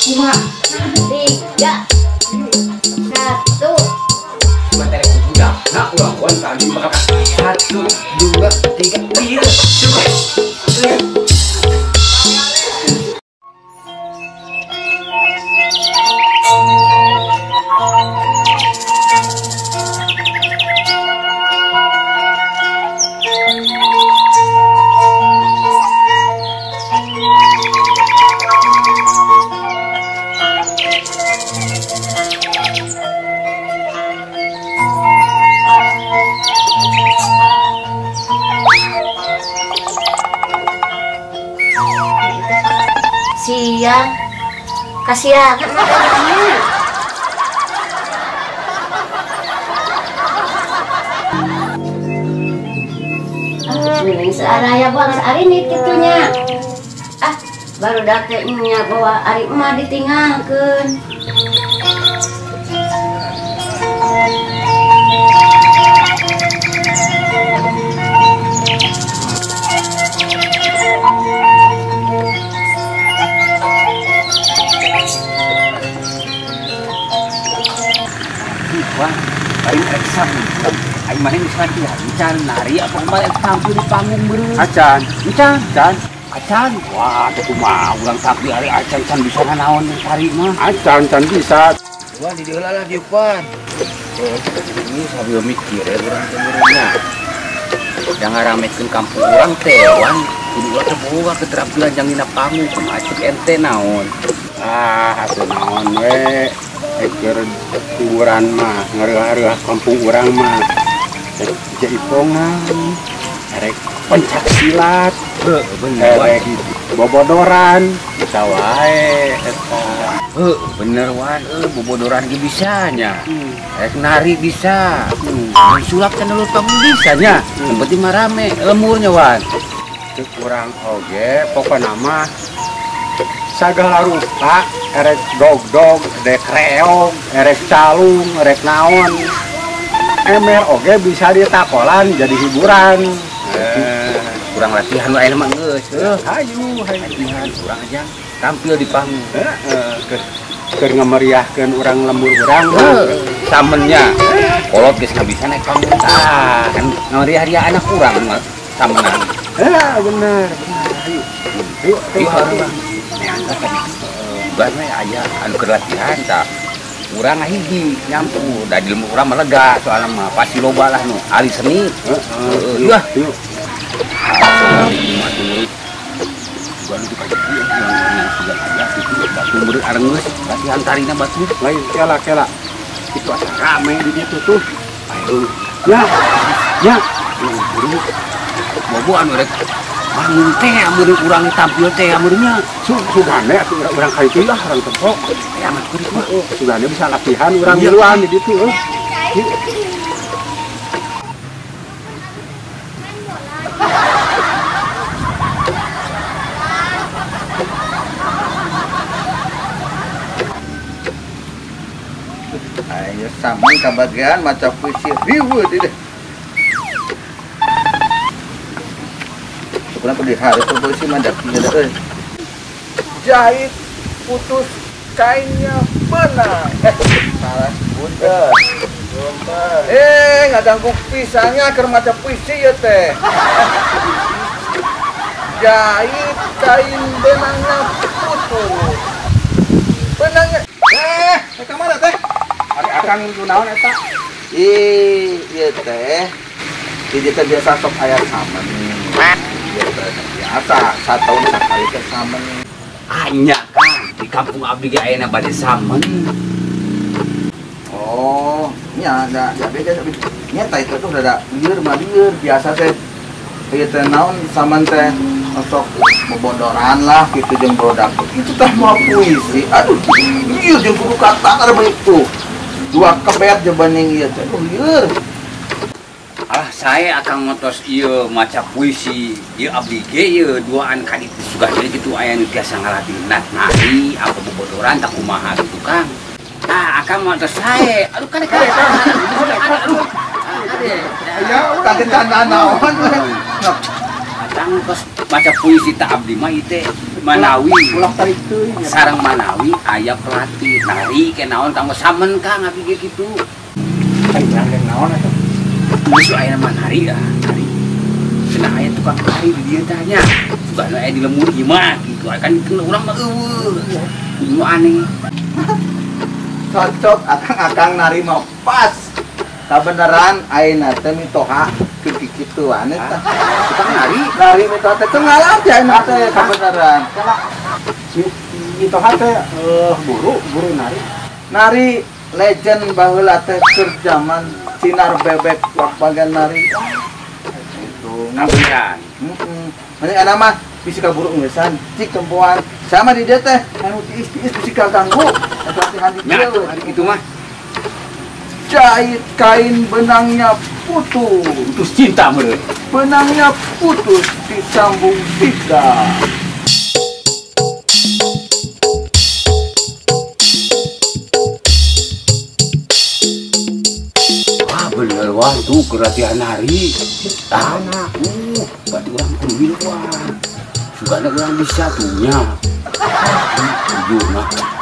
Kumaha? 3 1. Materi budak. Nah, ulah wan tadi bakal 1 2 3 4. Coba. Siang, kasihan makanannya. Mending searaya buang searinit gitunya. Ah, baru dakenya bawa ari emak ditinggalkeun. Wah, aing rek sampeu. Aing mah geus latihan, encan nari apa kemarin tampil di panggung beureum. Acan, encan, can. Acan. Wah, teh kumaha urang tampil ari acan can bisa nanaon tari mah. Acan can bisa. Wah, di dieu lah dieupan. Ini sambil mikir ya urang teh meureunna. Da ngaramekeun kampung urang teh, wan kudu ulah teh boga keterampilan jang dina panggung kumaha cek ente naon. Ah, atuh naon we. Keur hiburan mah ngareuah-reuah kampung urang mah rek jaipongan, rek pencak silat, bener rek bobodoran, bisa wae eta. Heuh, bener wan, bobodoran ge bisa nya. Rek nari bisa. Sulap can dulu panggung bisa nya. Yang penting mah rame lemurnya wan. Cek urang oge pokona mah sagala rupa, erek dog-dog, erek reog, erek calung, erek naon. Emer oge bisa ditakolan jadi hiburan. Kurang latihan wae mah geus. Hayu, hayu latihan urang aja tampil di panggung. Heeh, keur ngemeriahkeun urang lembur urang. Samennya kolot geus bisa naik panggung. Ah, kan ngeriah-riah anak urang samenan. Heeh, bener, bener. Hayu. Hayu, hayu. Bukan we aya anu keur latihan tah. Urang hiji nyampur, da di lembur urang mah lega soalna mah pasti loba lah nu ahli seni. Heeh. Yeuh. Latihan tarina batur. Lain kela kela. Itu asa rame di ditu tuh. Ayo. Ya. Ya. Bobo anu rek bangun teh amun urang tampil teh amunnya sugane atuh urang ka itu lah urang tempo. Ya mah kudu sugane bisa latihan urang miluan di ditu euy. Ayo sami kabagian maca puisi riweuh deh. Kurang di hari itu puisi mah da euy. Jahit putus kainnya benang. Salah punten. Punten. Ngaganggu pisangnya keur maca puisi ieu teh. Jahit kain benangnya putus. Benangnya ka mana teh? Ari akang kunaon eta? Ih, ieu teh. Di dieu teh biasa sok aya samen. Biasa satahun sakali ke samen. Anya kan di kampung abdi ge ayeuna bade samen. Oh, nya da ya beda tapi nya tah itu tuh rada lieur mah lieur biasa teh. Ieu teh naon samen teh sok bobodoran lah gitu jeung produk. Itu teh mau puisi. Aduh, lieur jeung kudu kata ada begitu. Dua kebet jeung ieu teh. Aduh, lieur. Alah saya akan ngotos ieu maca puisi ieu abdi ge ieu duaan ka ditu sugan jadi kitu aya nu tiasa ngalatih nari apa bobodoran tak kumaha kitu Kang. Ah akang ngotos sae. Aduh kade kade. Aduh. Ya kagetan naon. Akang tos Maca puisi ta abdi mah ieu teh manawi ulah tarik teuing. Sareng manawi aya pelatih nari ke naon kanggo samen Kang abdi ge kitu. Kan naon atuh? Geus aya mah nari ah, nari. Cenah aya tukang nari di dieu tah nya. Sugan aya di lembur ieu mah kitu kan urang mah eueuh. Nu aneh. Cocok akang-akang nari mah pas. Kabeneran ayeuna teh mitoha kitu-kituan eta. Tukang nari, nari mitoha teh teu ngalatih ayeuna teh kabeneran. Mitoha teh guru nari. Nari legend baheula teh keur jaman Sinar Bebek wak bagian nari. Itu kabeneran. Heeh. Mending ana mah bisi kaburu ngeusan cik tempoan. Sama di dieu teh anu tiis-tiis bisi kaganggu. Eta latihan di dieu kitu mah. Jahit kain benangnya putus. Putus cinta meureun. Benangnya putus disambung tiga. Wah bener wah itu latihan nari. Tanah. Berarti urang kudu miluan. Sugana urang bisa tuh nya. Jujur mah.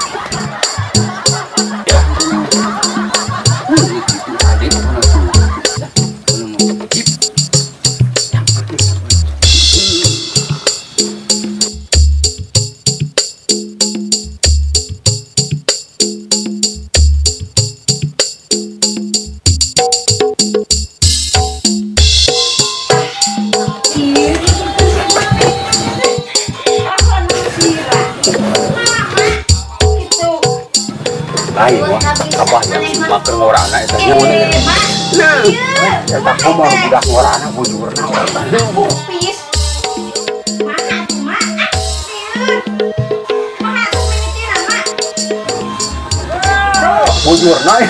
Lain wah, abah yang sumpah ke ngorana eta nya mana nya. Eta komo budak ngorana bujurna. Pis. Mana tuh, Mak? Mana tuh mimitina, Mak? Bujurna ya.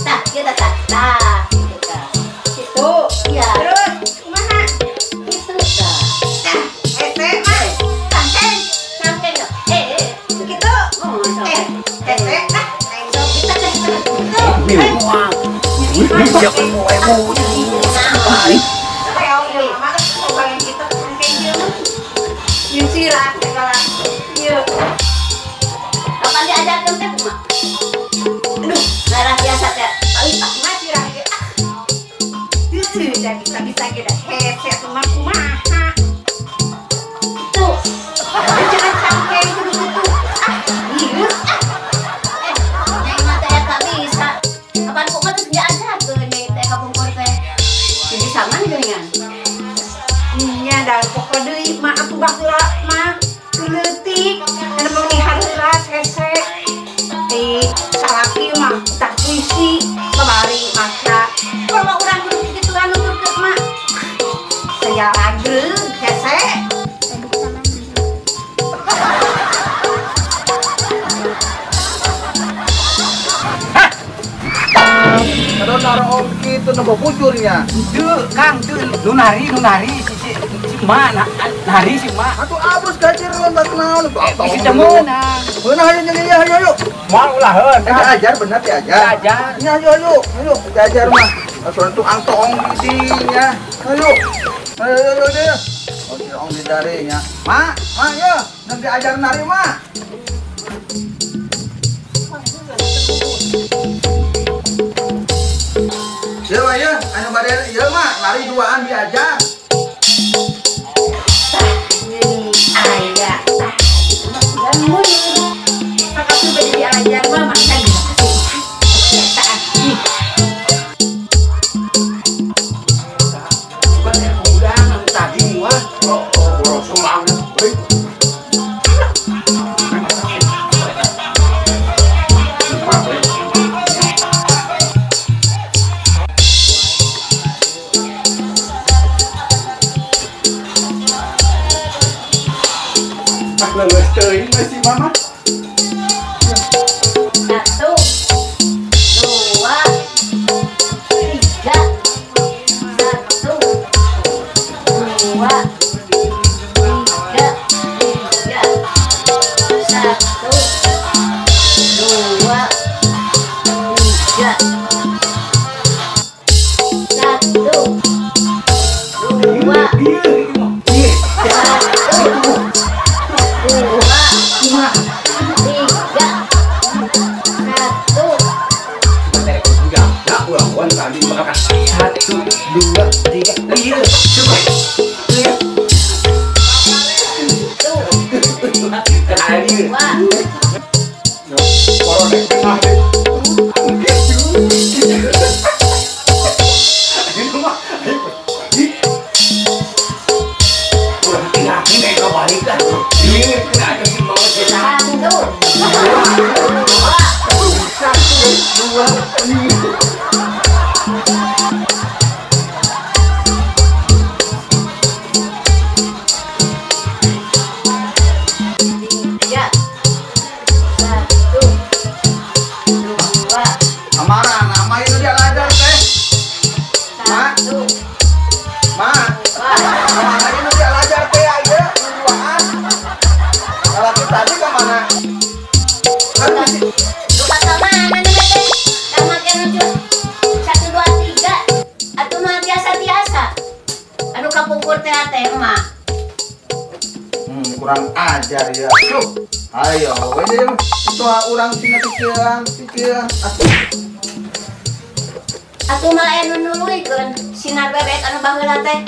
Tah, kieu tah, tah. Kitu. Iya. Terus kumaha? Kitu tah. Tah, hese, Mak. Tangkeng. Tangkeng. Gitu. Hese, ah. Kita teh. Kapan diajarkan teh kumaha? Aduh, darah biasa teh. Paling ah mah sirah ge. Heueuh, da bisa-bisa ge da hese atuh mah kumaha. Tuh. Jangan cangkeng kudu kitu. Ah, ieu ah. Nyai mah teh eta bisa. Kapan kumaha geus diajarkeun nyai teh ka pungkur teh. Jadi sama geuningan. Nya da pokok deui mah atuh baheula mah leutik anu meuni hareula hese. Di salaki mah tah puisi babari maca. Kalau urang kudu kikituan nuturkeun mah. Saya lagreg hese. Kalau naroong kitu nu bujurnya. Henteu, Kang, teu nu nari si Ma, nari si Ma. Atuh abus gajireun bak naon. Bisi teu meunang. Meunang hayu nya hayu hayu. Moal ulaheun. Diajar bener diajar. Diajar. Nya hayu hayu, hayu diajar mah. Asuran tuh angtoong di dinya. Hayu. Hayu hayu hayu. Oh, ong di darinya. Ma, ma ye, nu diajar nari mah. Ieu mah ye, anu bade ieu mah nari duaan diajar. Tah, ngeuni aya tah. Dan mun sakatu bade diajar mah mangga biasa ih. Bukan urang anu tadi mah. Oh, urang semangat. Leuleuh teuing we si mama. 1, 2, 3. 1, 2, 3, 3. 1, 2, 3. 1, 2, 2, 3, 1. 1, 2, 3, 4, coba. Kurang ajar ya. Tuh. Ayo, ini tua urang sina pikiran, pikiran. Atuh. Atuh mah aya nu nuluykeun sinar bebek anu baheula teh.